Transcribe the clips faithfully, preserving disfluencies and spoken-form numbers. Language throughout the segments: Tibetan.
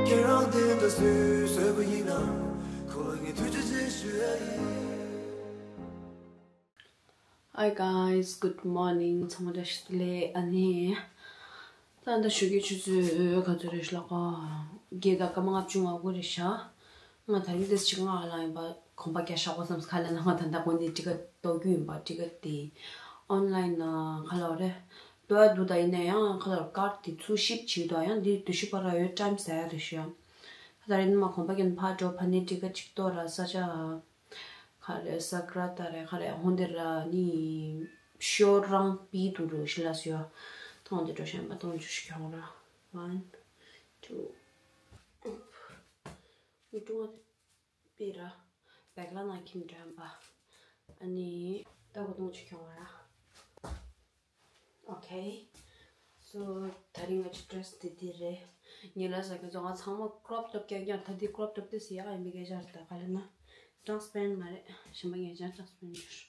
ཁྱེད་རང་དེ་འདྲ་སུས་བཟོས་པ་ཡིན་ན། ཁོ་ལ་ངས་ཐུགས་རྗེ་ཆེ་ཞུ་ཡ་ཡིན། Hi guys, good morning. ཚང་མ་བཀྲ་ཤིས་བདེ་ལེགས། ཨ་ནི། ད་ལྟ་ཞོགས་ཀའི་ཆུ་ཚོད་ག་ཚོད་རེད་ཤག་ལགས། བརྒྱད་དང་སྐར་མ་ལྔ་བཅུ་ང་དགུ་རེད་ཤག་ང་དེ་རིང་ཏོག་ཙམ་ཅིག་སྔ་ལངས་ཡིན་པ། གོམ་པ་རྒྱག་ཤག་པ་བསམས། ག་རེ་ལབ་ན་ང་ད་ལྟ་དགོང་ནས་ཊི་ཀེཊ་འདོགས་རྒྱུ་ཡིན་པ། ཊི་ཀེཊ་དེ་ཨོན་ལན་ནས་ག་རེ་ལབ་རེད། འདོགས་ཡ་འདུག་ད་ཡིན་ན་ཡང་ག་རེ་ལབ། ཀཱཌ་དེ་ཚུར་ཤིབ་བྱེད་དུས་ཡང་འདི་དུས་ཤིབ་པར་ཡོད་ཊའིམ་ཟ་ཡ་རེད་ཤག་ད་རེས་ནས་མར་གོམ་པ་རྒྱག་ནས་ཕར་འགྲོ། ཕར་ནས་ཊི་ཀེཊ་ཅིག་འདོགས་ར། ས་ཆ་ག་རེ། ས་ག་ར་ད་རེད། ག་རེ། ཧོན་དེ་ར་ནི་ཤོ་རང་པི་དུ་རུ་ཤི་ལ་སི་ཡོ། ཐོང་དེ་འགྲོ་བཞིན་པ། ཐོང་ཆུ་ཤི་ཁྱོང་ར། One, two. མི་ཀྲུང་བ་པི་ར། བེག་ལ་ན་ཁྱིམ་འགྲམ་པ། ཨ་ནི་ད་གོ་ཐོང་ཆུ་ཁྱོང་ར། Okay. So ད་རིང་ང་ཚོའི་ཌི་རེ་སི་དེ་འདི་རེད། ངས་ལབ་ས་ཁྱེད་ཚོ་ང་ཚང་མ་ཀྲོབ་ཊོབ་རྒྱག་ཀྱང་ད་འདི་ཀྲོབ་ཊོབ་དེ་ཟེར་ཡག་ཡིན་པའི་སྐད་ཆ་རེད། ད་ག་རེ་ན་ཊྲན་སི་པེ་རེན་ཊི་མ་རེད། གཞན་པ་ངས་ཀྱང་ཊྲན་སི་པེ་རེན་ཊི་བྱོས།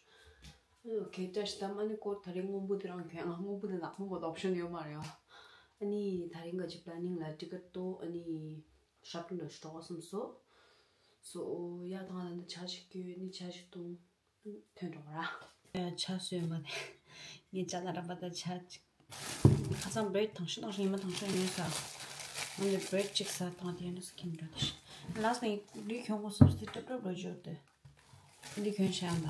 Okay. བཀྲ་ཤིས་བདེ་ལེགས། ཨ་ནི་སྐོར་དེ་རིང་སྔོན་པོ་དེ་རང་གྱོན། ང་སྔོན་པོ་དེ་ནག་པོ་མོ་ལ་ཨོབ་ཤན་ཡོད་མ་རེད་ཨ། ཨ་ནི་ད་རིང་ག་ཅིག་པ་ལ་ནིང་ལ་ཊི་ཀེཊ་འདོགས། ཨ་ནི་ཤོ་པིང་ལ་འགྲོ་དགོས་བསམ་སོང་། སོ་ཡ་ད་ང་ད་ལྟ་ཇ་ཅིག་སྐྱོན། ཨ་ནི་ཇ་ཅིག་འཐུང་། ཐོན་འགྲོ་ར། ཇ་བཟོས་མ་རེད། ངས་ཇ་དང་རམ་པ་དང་ཇ་ཅིག་ཁ་སང་བྷི་རེཌ་དང་ཤོས་དང་ཤོས་ཉི་མ་དང་ཤོས་ཉོས་ས། ང་ནི་བྷི་རེཌ་ཅིག་ཟ་དང་དེ་ནས་ཁྱིམ་འགྲོ་དེ། ལགས་ནས་འདི་གྱོན་དགོས་བསམ་སྟེ་ཏོབ་ཏོབ་རོ་འབྱོར་ཏེ། འདི་གྱོན་བཞག་ཡིན་པ།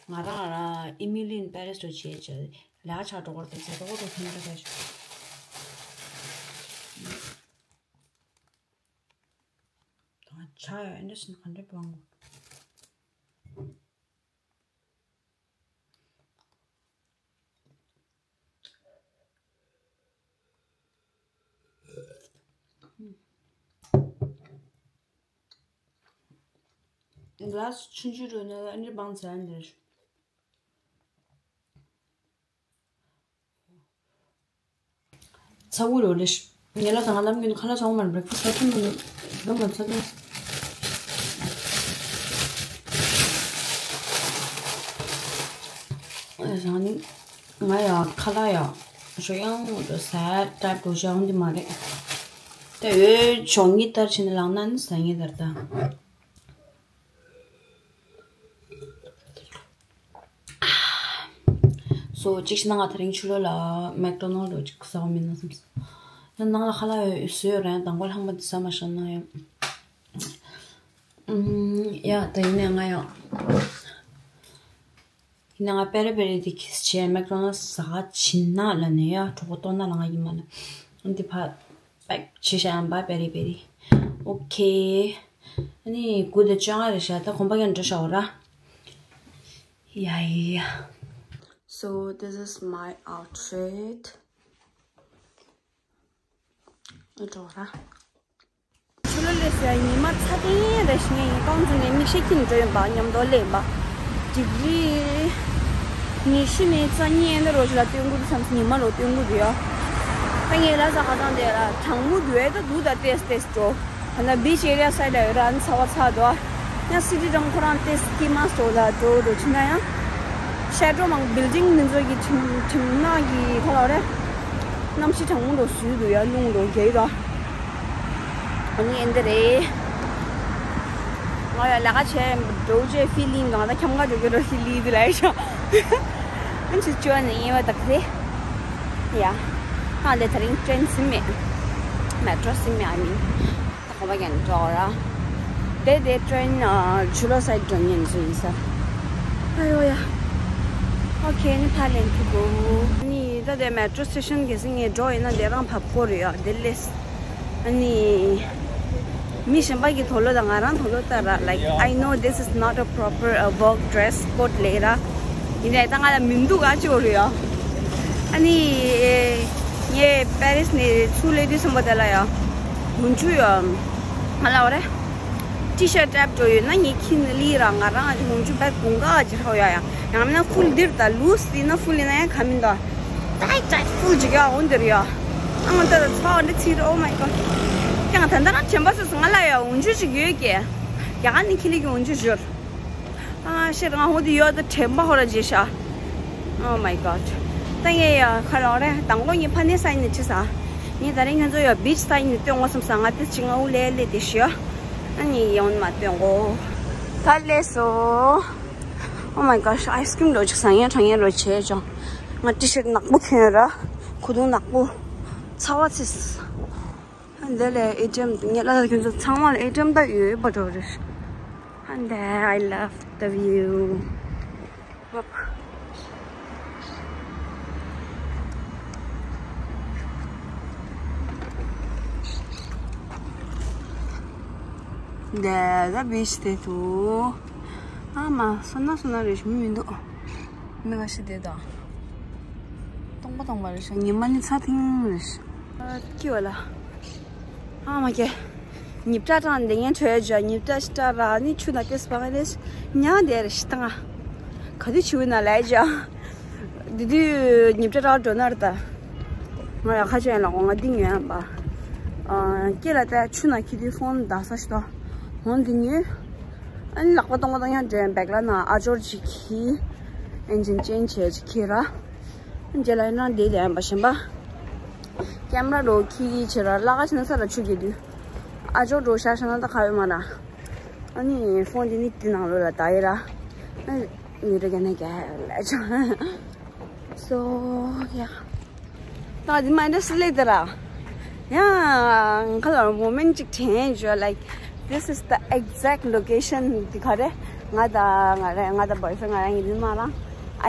ང་རང་ར་ཨི་མི་ལིན་པེ་རིས་རུ་བྱས་བྱས་ལ་ཆ་འགྲོ་དགོས་རེད་ཟེར་དོ་དོ་ཁྱིམ་འགྲོ་དེ། ད་ཆ་ཡོད་ཨེ་འདྲ་ཞིག་ག་འདྲ་བང་གོ། ག་ལ་སི་ཆུང་ཆུང་རུ་ནས་ཨེ་འདྲ་བང་ཟ་ཡ་འདྲ། ཚ་བོ་རེད་ལེ། ངས་ལ་དང་ལམ་གྱི་ཁ་ལག་ཚང་མར་བྷི་རེག་ཕ་སི་ཊི་ཁྲིམས་མི་འདུག་མ་ཚ་ལེ། ཨ་ཟང་ནི་ང་ཡ་ཁ་ལག་ཡ་ཞོ་ཡང་ཟ་ཡ་ཊའིབ་པོ་ཞང་འདི་མ་རེད། ད་འོས་ཆོག་ངེས་ལྟར་བྱས་ནས་ལངས་ན་ནི་ཟ་ངེས་ལྟར་ད། སོ་གཅིག་བྱས་ན་ང་དེ་རིང་ཕྱི་ལོགས་ལ་མེག་ཌོ་ནལ་ཌི་གཅིག་ཟ་བ་མིན་ན་བསམ་སོང་། ཡང་ནང་ལ་ཁ་ལག་ཡོད་བཟོས་ཡོད་རེད། དང་པོ་ལྷག་མ་དེ་ཟ་མ་ཤེས་ན་ཡང་། ཡ་ད་ཡིན་ནའི་ང་ཡང་། ཡིན་ནའི་ང་པེ་རི་པེ་རི་དེ་ཁིས་བྱས་མེག་ཌོ་ནལ་ཌི་ཟ་ག་ཕྱིན་ན་ལ་ནས་ཡ་གྲོགས་པོ་ལྟོགས་ན་ལ་ང་ཡིན་མ་ལ་འདི་ཕ་པེག་བྱས་བཞག་ཡང་པ་པེ་རི་པེ་རི། ཨོ་ཁེ། ཨ་ནི་དགུ་དང་བཅོ་ལྔ་རེད་ཤག་ད་གོམ་པ་ཀྱང་འགྲོ་ཤག་འོ་ར། ཡ་ཡ། So this is my outfit. འགྲོ་ར། ཆུ་ལོ་ལས་སའི་ཉི་མ་ཚ་ཐེངས་རེ་ཞིག་ངས་ཡིན་རྐང་འཛིན་ནས་མིག་ཤེལ་འཁྱེར་འགྲོ་ཡིན་པ་མཉམ་དུ་ལེན་པ། ཌིག་རི་ཉི་ཤུ་ནས་རྩ་གཉིས་ཨེ་འདྲ་རོ་ཞིག་ལ་སྟོན་གྱི་འདུག་བསམ་སོང་། ཉི་མ་ལོ་སྟོན་གྱི་འདུག་ཡ། ད་ངས་ལ་ཟ་ག་དང་དེ་ལ་གྲང་མོ་འདུག་ཨེ་ད་འདུག་ད་ཏེས་ཏེས་འགྲོ། ད་ན་བིཆ་ཨེ་རི་ཡ་སའིཌ་ལ་ཡོད་ར་ཨ་ནི་ཚ་བ་ཚ་འདུག་ཨ། ཡང་སི་ཊི་གྲོང་ཁོ་རང་ཏེས་སྐྱིད་མ་སོ་ལ་འགྲོ་འགྲོ་ཕྱིན་ན་ཡང་། ཤར་གྲོང་མང་བིལ་ཌིང་མི་ཚོ་གི་ཁྲིམས་ཁྲིམས་ནག་གི་ཁ་ལ་རེད། གནམ་གཤིས་གྲང་མོ་འགྲོ་བཟོས་འདུག་ཡ། རླུང་འགྲོ་རྒྱག་གི་ར། ཨ་ནི་ཨེ་འདི་རེད། ང་ཡ་ལས་ཀ་བྱས་འགྲོ་བྱས་ཕི་ལིང་དང་ད་ཁྱམས་ཁ་འགྲོ་གི་འགྲོ་ཕི་ལིང་འདི་ལ་ཡ་ཤ། ཨ་ནི་ཆུ་ཆུ་ནི་ཡིན་བ་དག་རེད། ཡ། ཨ་ལས་ད་རིང་ཊེན་སིམ་མེད། མེ་ཊྲོ་སིམ་མེད་ཨ་ནི། ད་གོམ་པ་རྒྱག་ནས་འགྲོ་ར། དེ་དེ་ཊེན་ཨ་ཆུ་ལོ་སའིཌ་འགྲོ་མཁན་ཚོ་ཡིན་ས། ཨ་ཡོ་ཡ། ཨོ་ཁེ་ནི་ཕར་ལེན་ཐུབ་གོ། ནི་ད་དེ་མེ་ཊྲོ་སི་ཊེ་ཤན་གལ་སྲིད་ངས་འགྲོ་ཡིན་ན་དེ་རང་བབས་སྐོར་ཡོད་དེ་ལས། ཨ་ནི། མི་གཞན་པ་གི་དོ་ལོ་དང་ང་རང་དོ་ལོ་ལྟར་ར། Like, I know this is not a proper, uh, work dress code ལས་ར། ཡིན་ནའི་ད་ང་ལ་མི་འདུག་ག་ཅིག་རེད་ཡ། ཨ་ནི། ངས་པེ་རིས་ནས་ཚུར་སླེབས་དུས་ཙམ་པ་དེ་ལ་ཡ། དགུན་ཆུ་ཡ། ང་ལ་བ་རེད། ཊི་ཤར་ཊི་ཊེབ་འགྲོ་ཡོད་ན་ངས་ཁྱི་ནི་ལི་ར་ང་རང་ཨ་ཅིག་དགུན་ཆུ་བེད་དགུན་ཁ་ཨ་ཅིག་ཧ་ཡ་ཡ། ཡང་མིན་ན་ཕུལ་འདིར་ད་ལུས་སི་ན་ཕུལ་ཡིན་ན་ཡང་ག་མིན་ད། ཊའིཊ་ཊའིཊ་ཕུལ་ཅིག་ཡ་འོ་འདིར་ཡ། ཨང་ད་ད་ཚ་འདི་ཚིག་རེད། Oh my God. ཀྱང་ད་ལྟ་རང་དྲན་པ་སོ་སོ་ང་ལ་ཡ་དགུན་ཆུ་ཅིག་ཡོད་ཀྱེ། རྒྱ་གར་ནི་ཁི་ལི་གི་འོན་ཆུ་ཞོར། ཨ་ཤེ་རང་ཧོ་དི་ཡོད་ད་དྲན་པ་ཧོ་ར་རྗེས་ཤ། Oh my God. ད་ངས་ཡ་ཁ་རང་རེ་དང་པོ་ངས་ཕ་ནས་ས་ཡིན་ནི་ཅི་ས། ངས་ད་རིང་ཁྱོད་ཚོ་ཡོད་བིཆ་ཐང་ནས་སྟོན་དགོས་བསམ་ས། ང་ཏིས་ཅི་ང་འུ་ལེ་ལེ་དེ་ཤི་ཡོད། ཨ་ནི་ཡོང་མ་སྟོན་གོ། ད་ལས་སོ། Oh my gosh, ice cream ལོ་ཅིག་ཟ་ཡ་དྲང་ཡ་ལོ་བྱས་ཅང་། ང་ཏི་ཤར་ནག་པོ་གྱོན་ར། ཁུ་ཐུང་ནག་པོ། ཚ་བ་ཚིས། འདི་ལས་ཨེ་ཊི་ཨེམ་ངས་ལ་ཁྱོད་ཚོ་ཚང་མ་ལ་ཨེ་ཊི་ཨེམ་ད་ཡོད་པ་འགྲོ་རེད། And I love the view. འདི་ལ་བིཆ་དེ་འདུག་ཨ་མ་སོ་ན་སོ་ན་རེད། མི་མི་འདུག་མི་ཁ་ཤས་བསྡད་དང་། སྟོང་པ་སྟོང་པ་རེད་ཤག་ཉི་མ་ནི་ཚ་ཐིང་རེད་ཤག་ཨ་ཀི་བ་ལ། ཨ་མ་ཀེ། ཉིབ་ཏྲ་ཀྲང་འདི་ངན་བྲོས་ཇ། ཉིབ་ཏྲ་ཤི་ཏྲ་ར་ནི་ཆུ་ན་ཏེས་པ་ངན་ལས་ཉ་དེ་རེད་ཤི་ཏང་ཨ། ག་དུས་ཆུ་ན་ལས་ཇ། དེ་དུས་ཉིབ་ཏྲ་ར་འགྲོ་ན་ར་ད། ང་ཡ་ཁ་ཆེན་ལ་གོ་ང་འདི་ཉོས་ཡང་པ། ཨ་ཀེ་ལ་ཏ་ཆུ་ན་ཁི་དུས་ཕོན་ད་ས་ཤི་ཏོ། འོན་འདི་ཉོས། ཨ་ནི་ལག་པ་གཏོང་པ་གཏོང་ཡང་འདྲེན་བེག་ལ་ན་ཨ་ཇོར་ཇི་ཁི། ཨེན་ཇིན་ཅེན་ཇི་བྱེད་ཀྱི་ཁྱེར་ར། རྗེས་ལ་ཡིན་ན་འདི་ལས་ཡིན་པ་ཞིམ་པ། ཀེམ་ར་རོ་ཁི་ཁི་བྱེད་ར་ལ་ཁ་ཕྱིན་ས་ལ་ཆུ་རྒྱུ་དུས། ཨ་ཇོ་འགྲོ་ཤ་ཤ་ན་ད་ཁ་ཡོད་མ་ར། ཨ་ནི་ཕོན་འདི་ནི་དེ་ནང་ལོགས་ལ་ད་ཡི་ར། ཨ་ནི་རེ་ག་ནས་ག་ལ་ཆུ། So yeah. ད་འདི་མ་འདྲ་སི་ལེ་དེ་ར། ཡང་ཁ་ལ་མོ་མེན་ཅིག་དྲན་བྱོས། Like, this is the exact location. འདི་ག་རེ། ང་ད་ང་རེ་ང་ད་boyfriend ང་རང་ཡིན་མ་ལ།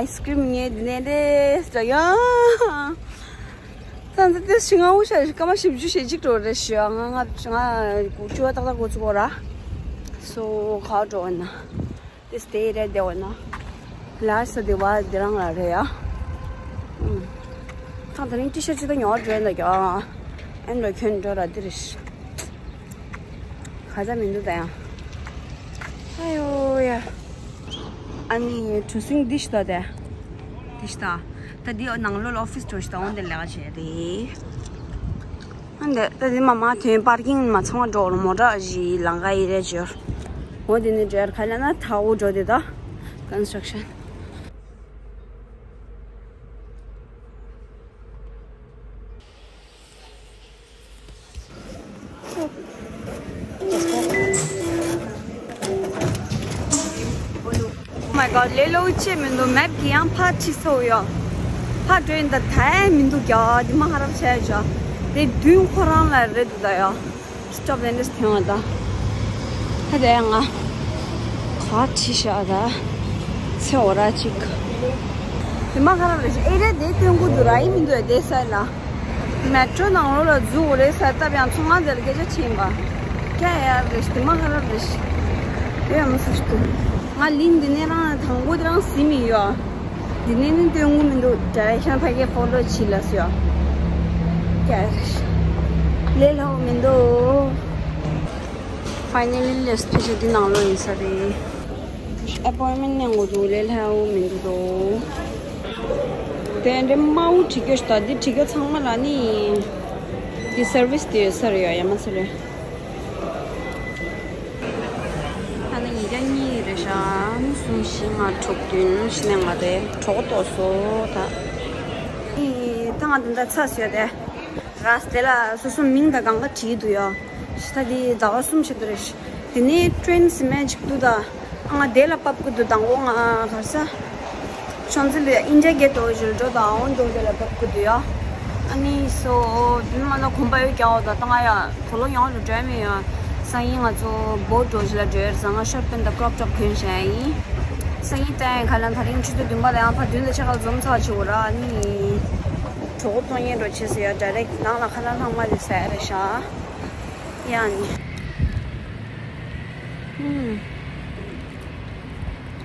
Ice cream ངས་འདི་ནས་རེད་ཟེར་ཡང་། ད་འདི་ཏེས་ཤི་ང་འུ་ཤ་རེ་སྐར་མ་བཞི་བཅུ་ཞེ་གཅིག་འགྲོ་རེད་ཤི། ང་ང་ང་བཅུ་བ་ཏག་ཏག་འགོ་ཚུགས་གོ་ར། So ག་འགྲོ་ན། དེ་སྟེ་རེད་དེ་འོ་ན། ལ་ས་དེ་བ་དེ་རང་ལ་རེད་ཡ། ཨུམ། ཐང་དེ་རིང་ཊི་ཤར་ཊི་ཅི་ད་ཉོ་བྲོས་འདུག་ཀྱ། ཨན་རོ་ཁྱོད་འགྲོ་ར་དེ་རེད། ག་ཚ་མི་འདུག་ད་ཡང་། ཨ་ཡོ་ཡ། ཨ་ནི་གྲུ་གཟིངས་འདི་ཤི་ད་དེ། འདི་ཤི་ད། ད་འདི་ནང་ལོགས་ལ་ཨོ་ཕིས་འགྲོ་ཤི་ད་འོན་ཏེ་ལས་ཀ་བྱེད་རེད། ཨ་འདི་ད་འདི་མ་མ་དོན་པར་ཀིང་མ་ཚང་མ་འགྲོ་རུ་མོ་ཊ་ཞིག་ལང་ཀ་ཡི་རེད་ཅོར། འོ་འདི་ནི་འདྲེར་ཁ་ལ་ན་ཐའོ་འགྲོ་དེ་ད། construction. Oh my god, ལས་སླ་པོ་ཅིག་མི་འདུག་མེབ་ཀྱི་ཡང་ཕར་ཁྲིད་སོ་ཡོད། ཕར་འགྲོ་ཡིན་ད་ད་ཡང་མི་འདུག་ཀྱ། འདི་མ་ཧ་རབ་བྱས་ཀྱ། དེ་མདུན་ཁོ་རང་ལ་རེད་འདུག་ད་ཡ། སི་ཊོབ་ལན་ཌི་ཐོན་བ་ད། ད་དེ་ང་ག་ཁྲིད་ཤག་ད། ཚེ་འོ་ར་ཅིག་དེ་མ་ཧ་རབ་རེད་ཤག་ཨེ་རེད་དེ་སྟོན་གོ་འདུག་ར་ཡིན་མི་འདུག་དེ་ས་ལ། མེ་ཊོ་ནང་ལོགས་ལ་འཛུལ་འོ་རེད་ས་སྟབས་ཡང་ཚོང་ང་འཛེར་སྐད་ཆ་ཕྱིན་པ། ཀྱ་ཡ་རེད་དེ་མ་ཧ་རབ་རེད་ཤག་ཡོད་མ་ས་ཤི་ཏུ། ང་ལིན་འདི་ནས་རང་དང་པོ་དེ་རང་ཟིན་མི་ཡོད། འདི་ནས་ནི་སྟོན་དགོས་མི་འདུག་ཌའི་རེག་ཤན་ཕ་གིའི་ཕོ་ལོ་བྱེད་ལ་ཟེར། ཀྱ་རེད། ལས་སླ་པོ་མི་འདུག Finally ལས་ཕལ་ཆེར་འདི་ནང་ལོགས་ཡིན་ས་རེད། ཨེ་པོའིན་མེན་ཊི་གནང་དགོས་འདུག་ལས་སླ་པོ་མི་འདུག་དོ། དེ་འདྲ་དམའ་བོ་བྲིས་རྒྱུ་ཞིག་དང་འདི་བྲིས་རྒྱུ་ཚང་མ་ལ་ནི། འདི་སར་བིས་དེ་ཡོད་ས་རེད་ཡ་ཡ་མ་ཚོ་རེད། ད་ནི་ཉིས་བརྒྱ་གཉིས་རེད་ཤག་གསུམ་བཞི་ལྔ་དྲུག་བདུན་བཞི་ནས་ལྔ་རེད་གྲོགས་ཏོག་སོ་ད། ཨི་ད་ང་འདི་འདྲ་ཚ་ཟེར་ཏེ། ར་སྟེ་ལ་སོ་སོ་མིང་དང་གང་ག་བྲིས་འདུག་ཡ། ཤི་ད་འདི་ཟླ་བ་གསུམ་ཞིག་འདུག་རེད་ཤག་དེ་ནས་ཊེན་སི་མེན་ཅིག་འདུག་ད། ང་དེ་ལ་བབས་ཀྱི་འདུག་དང་པོ་ང་ག་ས། ཤོང་ཚེ་ལ་ཨིན་ཌི་ཡ་གེ་ཊི་འོ་ཞིག་འགྲོ་དང་འོ་འགྲོ་དེ་ལ་བབས་ཀྱི་འདུག་ཡ། ཨ་ནི་སོ་དེ་ནི་མ་ན་གོམ་པ་ཡོད་ཀྱང་འོ་ད་ད་ང་ཡ་གོ་ལོ་ཡང་རུ་འགྲོ་མི་ཡོད། སང་ཉིན་ང་ཚོ་བོ་ཊི་འགྲོ་ཞིག་ལ་འགྲོ་ཡ་རེད་ས། ང་ཤོར་པན་དང་ཀྲོབ་ཊོབ་གྱོན་བཞག་ཡིན། སང་ཉིན་ད་ཡང་ཁ་ལ་ད་རིང་ཆུ་ཚོད་བདུན་པ་ལ་ཡང་ཕ་བདུན་དང་ཕྱེད་ཀ་ལ་འཛོམས་ཚར་ཆེ་བོ་ར་ཨ་ནི། གྲོགས་པོ་གཏོང་ཉན་འགྲོ་བྱེད་ཟེར་ཡ་ཌའི་རེག་ནང་ལ་ཁ་ལ་ལྷང་མ་རེད་ཟེར་ཡ་རེད་ཤག་ཡང་ནི།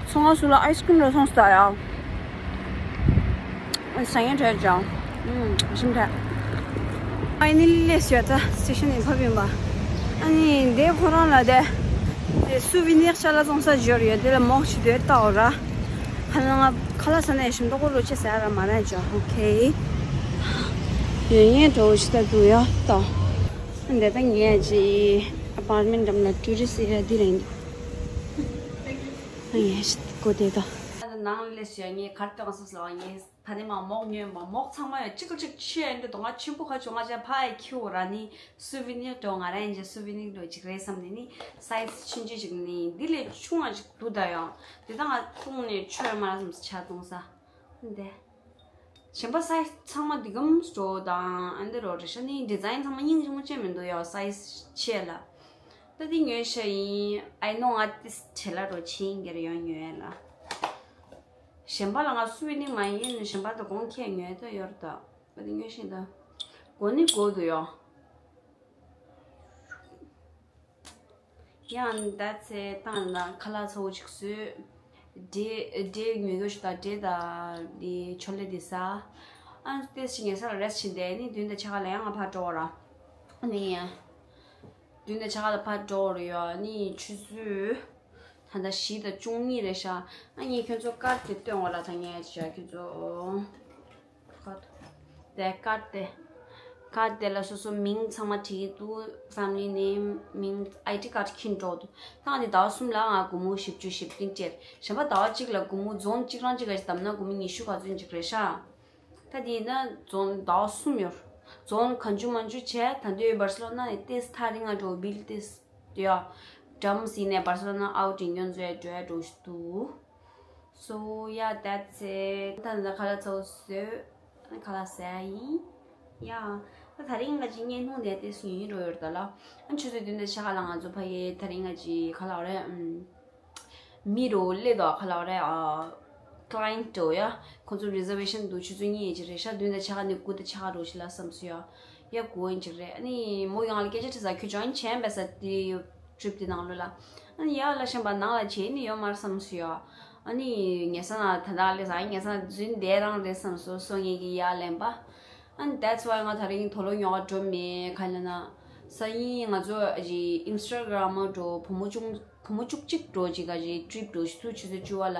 ཚོང་ཁང་སུ་ལ་ཨའི་སི་ཀྲིམ་རེ་སོང་ས་ཡ། ཟ་ཡན་བྲལ་ཅང་། ཞིམ་བྲལ། ཨ་ནི་ལས་ཤོད་ད་སི་ཊེ་ཤན་ནས་ཕབ་ཡིན་པ། ཨ་ནི་དེ་ཁོ་རང་ལ་དེ། དེ་སུ་བི་ནིར་ཅ་ལག་བཙོང་ས་འབྱོར་ཡོད་དེ་ལ་མོག་ཅིག་དེ་ལྟ་འོ་ར། ཁ་ལ་ང་ཁ་ལ་ས་ནས་ཞིམ་མདོག་ཁོ་རོ་ཆེ་ཟ་ར་མ་ར་ཅང་། ཨོ་ཁེ། ཡོད་ངས་འགྲོ་ཤི་ད་འདུག་ཡ་ད། འདི་ལྟ་ངས་ཀྱི་ཨ་པར་མེན་འགྲམ་ལ་ཊུ་རི་སི་ཨེ་རི་ཡ་འདི་རེད་འདུག་ངས་ཀྱི་གོ་དེ་ད། ནང་སླེབས་ཡོད། ངས་གར་སྟོན་སོང་ཟེར་བ། ངས་ཕ་ནི་མ་མོག་ཉོས་མ་མོག་ཚང་མ་ཡོད། གཅིག་གཅིག་ཆུ་ཡན་དུ་དོ་ང་ཆེན་པོ་ཁ་བྱུང་ང་ཅན་ཕ་ཡི་ཁྱིའུ་ར་ནི་སུ་བི་ནི་འགྲོ་ང་ར་ཡན་ཅན་སུ་བི་ནི་འགྲོ་ཅིག་རེད་བསམ་ནས་ནི་སའི་ཛི་ཆུང་ཆུང་ཅིག་ནི་འདི་ལས་ཆུང་བ་ཅིག་འདུག་ད་ཡང་འདི་ད་ང་བཏུང་ནས་ཆོས་མ་ར་བསམ་ཆ་བཏུང་ས་འདི། གཞན་པ་སའི་ཛི་ཚང་མ་འདི་གམ་སྤྲོ་དང་ཨ་འདི་རོ་རེ་ཤ་ནི་ཌི་ཛའིན་ཚང་མ་སྙིང་རྗེ་མོ་ཅན་མི་འདུག་ཡ་སའི་ཛི་ཆེ་ལ། ད་འདི་ཉོས་ཤ་ཡིན། ཨའི་ནོ་ང་ཏིས་བྲེ་ལ་རོ་ཆེན་གེར་ཡོང་ཉོས་ལ། གཞན་པ་ལ་ང་སུ་བི་ནི་མ་ཡིན་ནི་གཞན་པ་ད་གོང་ཁྱེད་ཉོས་ད་ཡོར་ད། ད་འདི་ཉོས་ཤིང་ད། གོ་ནི་གོ་འདུག་ཡོ། ཡང་ད་ཚེ་བཏང་ན་ཁ་ལག་ཚ་བོ་ཅིག་བཟོས། འབྲས་འབྲས་ཉོས་ཡོད་ཞུ་ད་འབྲས་ད་འདི་ཆོ་ལེ་འདི་ཟ། ཨ་ཏེ་ཞིག་ངེ་ས་ལ་རེས་ཕྱིན་ཏེ་ནི་མདུན་དུ་ཆ་ག་ལ་ཡང་ང་ཕར་འགྲོ་བ་ར། ནི་མདུན་དུ་ཆ་ག་ལ་ཕར་འགྲོ་བ་ར་ཡོ་ནི་ཆུ་ཚོད་ད་ལྟ་བཞི་དང་བཅུ་གཉིས་རེད་ཤག་ཨ་ངས་ཁྱོད་ཚོ་ཀར་དེ་སྟོན་འོ་ལ་ད་ངས་བྱ་ཁྱོད་ཚོ། ཀར་དེ་ཀར་དེ་ཀར་དེ་ལ་སོ་སོ་མིང་ཚང་མ་བྲིས་འདུག་ཕེ་མི་ལི་ནེམ་མིང་ཨའི་ཌི་ཀར་ཁྱིན་འགྲོ་འདུག་ད་ང་དེ་ཟླ་བ་གསུམ་ལ་ང་སྒོར་མོ་བཞི་བཅུ་ཞེ་བདུན་སྤྲད། གཞན་པ་ཟླ་བ་གཅིག་ལ་སྒོར་མོ་རྫོང་གཅིག་རང་གཅིག་ག་ཞིག་བསྡམས་ན་སྒོར་མོ་ཉི་ཤུ་ག་ཚོད་ཅིག་རེད་ཤག་ད་དེ་ཡིན་ན་རྫོང་ཟླ་བ་གསུམ་ཡོད། རྫོང་གང་བྱུང་མང་བྱུང་བྱས་ད་འདོད་བར་སེ་ལོ་ན་ནས་ཏེས་ཐག་རིང་ང་འགྲོ་བིལ་ཏེས་ཡོད། འགྲམ་ཟིན་ནས་བར་སེ་ལོ་ན་ཨའུ་ཊིང་ཡོང་ཚོད་འགྲོ་ཡ་འགྲོ་ཞིག་འདུག So yeah, that's it. ད་ནི་ཁ་ལག་ཚོ་བཟོས། ཁ་ལག་ཟ་ཡིན། Yeah. ད་དེ་རིང་ང་ཅི་བརྙན་ཐུང་དེ་ཏེས་ཡིན་འགྲོ་ཡོད་ད་ལ། ཨ་ཆུ་ཚོད་བདུན་དང་ཕྱེད་ཀ་ལ་ང་ཚོ་ཕ་གི་དེ་རིང་ང་ཅི་ཁ་ལག་རེད། ཨམ། མི་རོ་ལེ་དོ་ཁ་ལག་རེད། ཨ། ཀ་ལ་ཡན་ཊི་ཡ། ཁོང་ཚོ་རི་ཛར་ཝེ་ཤན་འདུག་ཆུ་ཚོད་གཉིས་ཡས་ཅི་རེད་ཤག་བདུན་དང་ཕྱེད་ཀ་ནས་དགུ་དང་ཕྱེད་ཀ་རོ་ཞིག་ལ་བསམ་སོང་ཡ། ཡ་དགུ་ཡན་ཅི་རེད། ཨ་ནི་མོ་ཡང་ལ་སྐད་ཆ་དྲི་ས་ཁྱོད་ཇོ་ཡིན་བྱས་པས་ས་དེ། ཊི་རིབ་དེ་ནང་ལོ་ལ། ཨ་ནི་ཡ་ལ་ཤན་པ་ནང་ལ་བྱས་ནི་ཡོད་མར་བསམ་སོང་ཡ། ཨ་ནི་ངེད་ས་ན་ད་ད་ལས་ས་ངེད་ས་རྫུན་དེ་རང་རེད་བསམ་སོང་སོ་ངེད་ཀྱི་ཡ་ལན་པ། And that's why ང་དེ་རིང་དོ་ལོ་ཉོ་ག་འགྲོ་མེད་ག་ལ་ན། སང་ཉིན་ང་ཚོ་ཨ་ཅི་ཨིན་སི་ཊ་གྷ་རམ་འགྲོ་བུ་མོ་ཆུང་བུ་མོ་བཅུ་གཅིག་འགྲོ་ཅིག་ག་ཅི་ཊི་རིབ་འགྲོ་ཞིག་ཚུར་ཆུ་ཚོད་བཅུ་པ་ལ།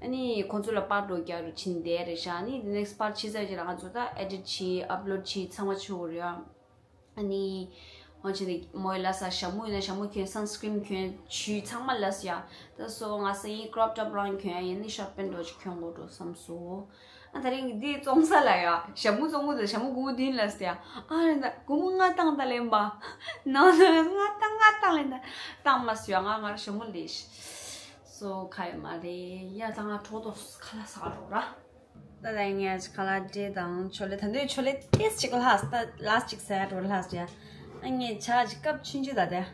ཨ་ནི་ཁོང་ཚོ་ལ་པར་འགྲོ་རྒྱག་རུ་ཕྱིན་བསྡད་རེད་ཤག་ཨ་ནི་ནེག་སི་པར་ཕྱི་ཚར་ཅིག་ལ་ང་ཚོ་ད་ཨེ་ཌིཊ་བྱས་ཨབ་ལོཌ་བྱས་ཚང་མ་བྱེད་དགོས་རེད་ཨ། ཨ་ནི། འོ་ཅི་ནི་མོའི་ལ་ས་ཞྭ་མོ་ཡིན་ན་ཞྭ་མོ་གྱོན་སན་སི་ཀི་རིན་གྱོན་ཆུ་ཚང་མ་ལ་ས་ཡ། ད་སོ་ང་ས་ཡིན་ཀྲོབ་ཊོབ་རང་གྱོན་ཡ་ཡིན་ནི་ཤོར་ཊ་པེན་ཊི་འགྲོ་ཅིག་གྱོན་དགོས་འགྲོ་བསམ་སོང་། ཨ་དེ་རིང་འདི་བཙོང་ས་ལ་ཡ་ཞྭ་མོ་བཙོང་གོ་ད་ཞྭ་མོ་སྒོར་མོ་བདུན་ལ་ས་ཡ། ཨ་རེད་ད་སྒོར་མོ་ལྔ་བཏང་ད་ལེན་པ། ནང་ལ་ལྔ་བཏང་ལྔ་བཏང་ལེན་ད་བཏང་མ་སོང་ཡ། ང་ང་ར་ཞྭ་མོ་ལས་ཤི། སོ་ཁ་ཡོད་མ་རེད་ཡ། ད་ང་གྲོགས་དོ་ཁ་ལག་ཟ་རོགས་ར། ད་ལྟ་ངས་ཁ་ལག་འབྲས་དང་ཆོ་ལེ་ད་འདོད་ཆོ་ལེ་ཏེས་ཅིག་ལྷག་ད་ལ་ཅིག་ཟ་འགྲོ་ལྷག་ཡ། ཨ་ངས་ཇ་ཅིག་ཀབ་ཆུང་ཆུང་ད་ལྟ།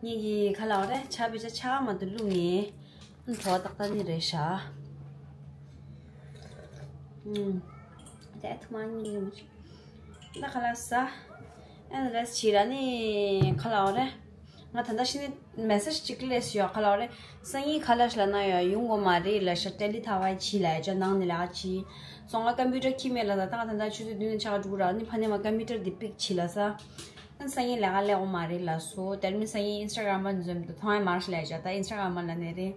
ངས་ཀྱི་ཁ་ལག་རེ་ཇ་བེ་ཇ་ཆ་མ་དུ་བླུགས་ནས་བྲོ་བ་ཏག་ཏག་ནི་རེད་ཤག་ཨུམ། དེ་ཐུ་མ་ཉིན་ཡོང་ཅིག་ད་ཁ་ལག་ཟ། ཨ་རེས་ཕྱི་ར་ནི་ཁ་ལག་རེ། ང་ད་ལྟ་ཤི་ནི་མེ་སེ་ཇི་ཅིག་སླེབས་ཡོད་ཁ་ལག་རེ། སང་ཉིན་ཁ་ལག་ལ་ན་ཡོད་ཡོང་གོ་མ་རེད་ལ་ཤ་ཏེ་ལི་ཐ་ཝའི་ཕྱི་ལ་ཡ་ཅ་ནང་ནི་ལ་ཕྱི། སོང་ང་ཀམ་པུ་ཊར་ཁྱི་མེད་ལ་ད་ད་ང་ད་ལྟ་ཆུ་ཚོད་བདུན་ནས་ཆ་ག་དྲུག་ར་ནི་ཕ་ནས་མ་ཀམ་པུ་ཊར་འདི་པིག་ཕྱི་ལ་ས། ཨ་སང་ཉིན་ལ་ག་སླེབས་གོ་མ་རེད་ལ་སོ་དེར་མི་སང་ཉིན་ཨིན་སི་ཊ་གྷ་རམ་པ་འཛོམས་དུ་མཐོང་ཡ་མ་རེད་ལ་ཡ་ཅ་ད་ཨིན་སི་ཊ་གྷ་རམ་པ་ལ་ནས་རེད།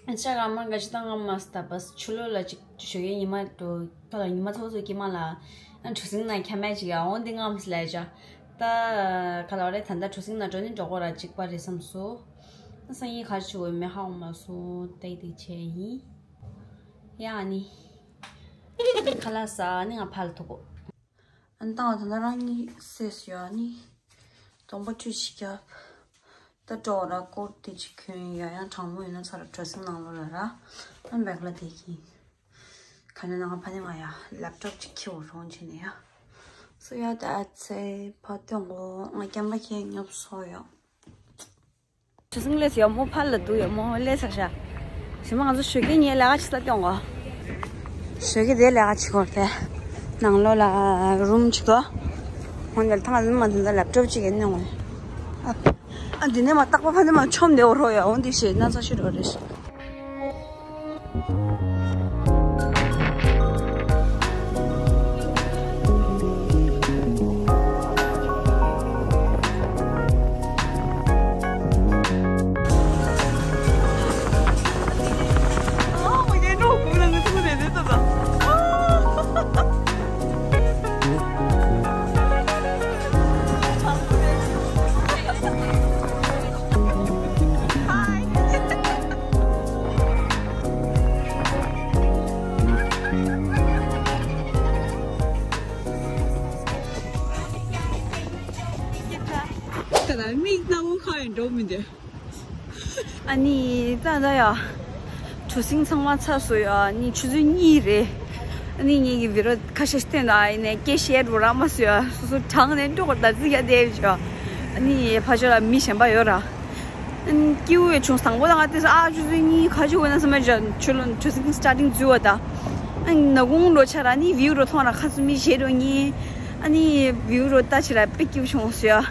ཨིན་སི་ཊ་གྷ་རམ་མང་ག་ཅི་ད་ང་མ་སྟ་བས་ཆུ་ལོ་ལ་ཅིག་ཞོགས་ཀའི་ཉི་མ་དུ་ཐོ་ལ་ཉི་མ་ཚོ་ཚོ་ཀྱི་མ་ལ་ཨ་གྲུ་གཟིངས་ན་ཁྱ་མེད་ཅིག་ཡ་འོང་འདི་ངམ་སི་ལ་ཡ་ཅ་ད་ག་ལ་བ་རེད། ད་ད་གྲུ་གཟིངས་ན་འགྲོ་ནི་འགྲོ་གོ་ར་ཅིག་པ་རེད་བསམ་སོ། ད་སང་ཉིན་ག་ཅི་འོ་མེ་ཧ་འོང་མ་སོ་ཏེ་ཏེ་ཆེ་ཡིན། ཡ་ཨ་ནི་ཁ་ལག་ཟ་ཨ་ནི་ང་ཕར་ལ་ཐུག་གོ། ཨན་ཏང་ད་ན་རང་གཉིས་སེ་སུ་ཡ་ནི། གདོང་པ་ཁྲུས་ཤིག་རྒྱབ། ད་འགྲོ་ར་ཀོ་ཊི་དེ་ཅིག་གྱོན་ཡ་ཡང་གྲང་མོ་ཡིན་ན་ཚ་ར་གྲོ་སིང་ནང་ལོ་ལ་ར། ཨན་བེག་ལ་དེ་གི། ག་ནས་ནང་ཕ་ནི་མ་ཡ་ལེབ་ཊོབ་ཅིག་ཁྱེར་འོ་རོང་ཆེ་ནས་ཡ། སུ་ཡ་ད་ཨ་ཚེ་ཕ་སྟོན་གོ་ང་རྐྱང་པ་ཁྱེད་ཉོབ་སོ་ཡོ། ཆུ་སྲིན་ལས་ཡོད་མོ་ཕར་ལ་འདུག་ཡོད་མོ་ལས་ས་ཤ། ཞི་མ་ང་ཚོ་ཞོགས་ཀས་ངའི་ལས་ཀ་ཆི་ས་སྟོན་གོ། ཞོགས་ཀས་དེ་ལས་ཀ་ཆི་གོ་དེ། ནང་ལོ་ལ་རུམ་ཆི་གོ། ཧོན་དེ་ཐང་ལ་མ་འདི་ལ་ལེབ་ཊོབ་ཅིག་ཡིན་ནོ། ཨ་འདི་ནས་མ་རྟག་པ་ཕ་འདི་མ་ཆོམ་དེ་འོ་རོ་ཡ་འོ་འདི་ཞེ་ན་ཚ་ཤི་རོ་རེ་ཤི། མིག་སྣ་ཁུང་ཁ་ཡང་འགྲོ་མི་འདོད། ཨ་ནི་ད་ད་ཡ། གྲུ་གཟིངས་ཚང་མ་ཚར་སོང་ཡ། ཨ་ནི་ཆུ་ཚོད་གཉིས་རེད། ཨ་ནི་ངེད་ཀྱི་བི་རོ་ཁ་ཤས་བསྟན་ད་ཡིན་ནས་སྐད་བཤད་རོགས་རག་མ་སོང་ཡ། སོ་སོ་གྲང་ནས་འགྲོ་དགོས་ད་ཙི་ཡ་བསྡད་ཡོད་ཅོ། ཨ་ནི་ཕ་ཆོ་ལ་མི་གཞན་པ་ཡོད་ར། ཨ་ནི་སྐྱིད་པོ་ཡོད་བྱུང་། དང་པོ་ད་ང་བལྟས་སོ། ཨ་ཆུ་ཚོད་གཉིས་ཁ་ཆུ་འོ་ན་སེམས་ལ་ཆུ་ལོ་ཆུ་ཚོད་གཉིས་སི་ཊར་ཊིང་འཛུལ་བ་ད། ཨ་ནི་ནག་ཁུང་འགྲོ་ཆ་ར། ཨ་ནི་བིའུ་རོ་མཐོང་ར་ཁ་ཚུ་མི་བཞེས་འགྲོ་གཉིས། ཨ་ནི་བིའུ་རོ་ལྟ་ཆེ་ར་དཔེ་སྐྱིད་པོ་བྱུང་སོང་ཡ།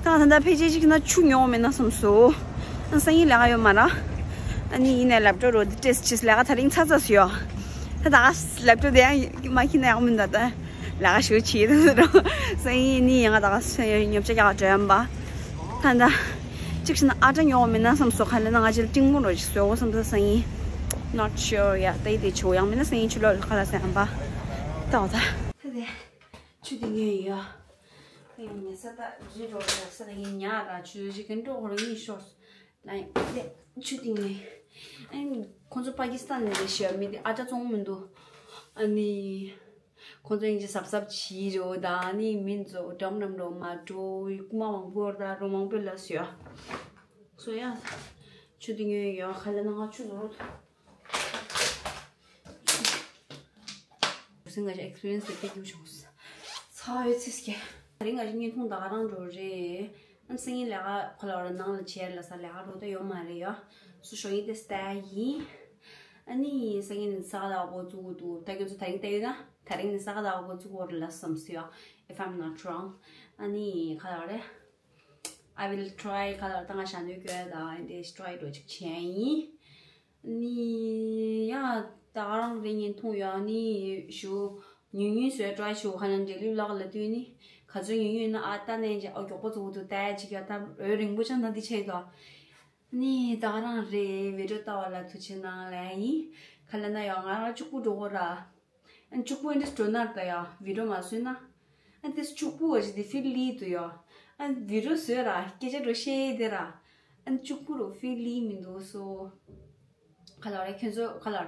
ད་ད་ད་ཕལ་ཆེར་ཅིག་ན་ཆུ་ཉོ་མེད་ན་བསམ་སོང་། ཨ་སང་ཉིན་ལས་ཀ་ཡོད་མ་ར། ཨ་ནི་ཡིན་ནའི་ལེབ་ཊོབ་རོ་འདི་ཊེ་སི་ཊི་བྱས། ལས་ཀ་ད་རིང་ཚར་ཚར་སོང་ཡ། ད་ད་ལེབ་ཊོབ་དེ་ཡང་མ་ཁྱེར་ན་ཡག་མིན་ད། ད་ལས་ཀ་ཞུ་ཆེ་ད་རོ། སང་ཉིན་ནི་ཡང་ད་ཉོ་ཆ་རྒྱག་འགྲོ་ཡམ་པ། ད་ད་ཅིག་ཤི་ན་ཨ་ཊ་ཉོ་མེད་ན་བསམ་སོང་། ཁ་ལ་ན་ང་ཅིག་ལ་ཏིང་མོ་རོ་ཅིག་བཟོ་དགོས་བསམ་ད་སང་ཉིན། Not sure ཡ། ད་ཡི་དེ་ཆུ་ཡང་མིན་ན་སང་ཉིན་ཆུ་ལོག་ཁ་ལ་སེམས་པ། ད་འོ་ད། ད་དེ། ཆུ་དེ་ཉོས་ཡོད། ད་ཡང་ཉལ་ས་ད་རི་རོ་ལ་ས་ད་ཡིན་ཉག་ར་ཆུ་ཞིག་གི་འགྲོ་ཧོར་གཉིས་ཤོར། ད་ཡང་དེ་ཆུ་དེ་ཉོས། ཨ་ནི་ཁོང་ཚོ་པ་ཀི་སི་ཐན་ནས་རེད་ཤག་མི་དེ་ཨ་ཊ་བཙོང་མི་འདུག་ཨ་ནི་ཁོང་ཚོ་ཡིན་གྱི་གཟབ་གཟབ་བྱེད་རོ། ད་ཨ་ནི་མི་ཚོ་འགྲམ་འགྲམ་འགྲོ་མ་འགྲོ། རྐུ་མ་མང་པོ་ད་རོ་མང་པོ་ལ་སོ་ཡ། སོ་ཡ། ཆུ་དེ་ཉོས་ཡོད། ཁ་ལ་ན་ང་ཆུ་བཟོ་རོ། ང་ཞིག་ཨེག་སི་པི་རི་ཡན་སི་དེ་སྐྱིད་པོ་བྱུང་། ཚ་བའི་ཚིག་སྐྱེ། ད་རིང་ང་ཞིག་བརྙན་ཐུང་ད་ག་རང་འགྲོ་རེད། ཨ་ནི་སང་ཉིན་ལས་ཀ་ཁོ་ལ་བར་ནང་ལ་བྱེད་ལ་ས་ལས་ཀ་རོ་ད་ཡོད་མ་རེད་ཡ། སུ་ཞོགས་ཡིན་དེ་སྟ་ཡིན། ཨ་ནི་སང་ཉིན་ནི་ས་ག་ཟླ་བ་འགོ་བཙུགས་འདུག་ད་ཁྱོད་ཚོ་ད་རིང་ལྟ་ཡོད་ན་ད་རིང་ནི་ས་ག་ཟླ་བ་འགོ་བཙུགས་འོར་ལ་བསམ་སོང་ཡ། If I'm not wrong. ཨ་ནི་ཁ་ལ་རེད། I will try. ཁ་ལ་ད་ང་ཞག་འདོད་སྐྱོ་ད་ཨ་འདྲེ་ཊི་རའི་འགྲོ་ཅིག་བྱས་ཡིན། ནི་ཡ་ད་ག་རང་རེ་བརྙན་ཐུང་ཡོད་ནི་ཞུ། ཉུང་ཉུང་བཟོས་ཊི་རའི་ཞུ། ཁ་ན་འབྲས་ལུས་ལག་ལ་བསྟུན་ནི་ག་ཚོད་ཉུང་ཉུང་ན་ཨ་ད་ནས་ཨོ་མགྱོགས་པོ་ཚོ་འུ་ཐུག་ལྟ་ཅིག་ཡ། ད་འོད་རིང་པོ་ཆགས་ན་འདི་ཆེ་དོ། ནི་ད་ག་རང་རེ་བི་ཌི་ཡོ་ལྟ་བ་ལ་ཐུགས་ཆེ་གནང་ལེ་ཡིན། ཁ་ལ་ན་ཡོད་ང་རང་གཅིག་པུ་འགྲོ་གོ་ར། ཨན་གཅིག་པུ་ཨིན་དྲ་སྤྲོ་ན་ད་ཡ་བི་ཌི་ཡོ་མ་བཟོས་ན། ཨན་དེ་གཅིག་པུ་བ་ཞིག་དེ་ཕིལ་ལི་འདུག་ཡ། ཨན་བི་ཌི་ཡོ་བཟོས་ར་སྐད་ཆ་འགྲོ་ཤེས་དེ་ར། ཨན་གཅིག་པུ་རུ་ཕིལ་ལི་མི་འདུག་སོ། ཁ་ལ་རེ་ཁྱོད་ཚོ་ཁ་ལ་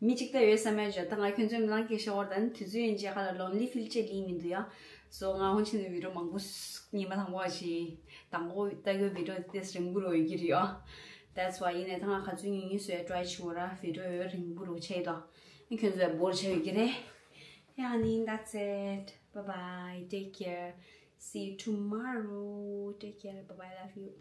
མི་གཅིག་ད་ཡོད་ས་མེད་ཅོ། ད་ང་ཁྱོད་ཚོའི་མི་ལང་སྐད་ཤོར་བར་ད་ནི་དུས་ཚོད་ཡིན་ཅེ་ཁ་ལ་ལོན་ལི་ཕིལ་ཅེ་ལི་མི་འདུག་ཡ། སོ་ང་ཧོན་ཆེན་ནི་བི་ཌི་ཡོ་མང་པོ་ཉི་མ་དང་པོ་ཞིག་དང་པོ་ལྟ་གི་བི་ཌི་ཡོ་དེ་རིང་པོ་རུ་ཡོད་ཀྱི་རེད་ཡ། That's why ཡིན་ནའི་ད་ང་ག་ཚོད་ཉུང་ཉུང་བཟོས་ཊི་རའི་བྱེད་དགོས་ར་བི་ཌི་ཡོ་རིང་པོ་རུ་ཆེ་དོ། ཁྱོད་ཚོས་འབོར་ཆེ་ཡོད་ཀྱི་རེད། Yeah, ནི་that's it. Bye bye. Take care. See you tomorrow. Take care. Bye bye. Love you.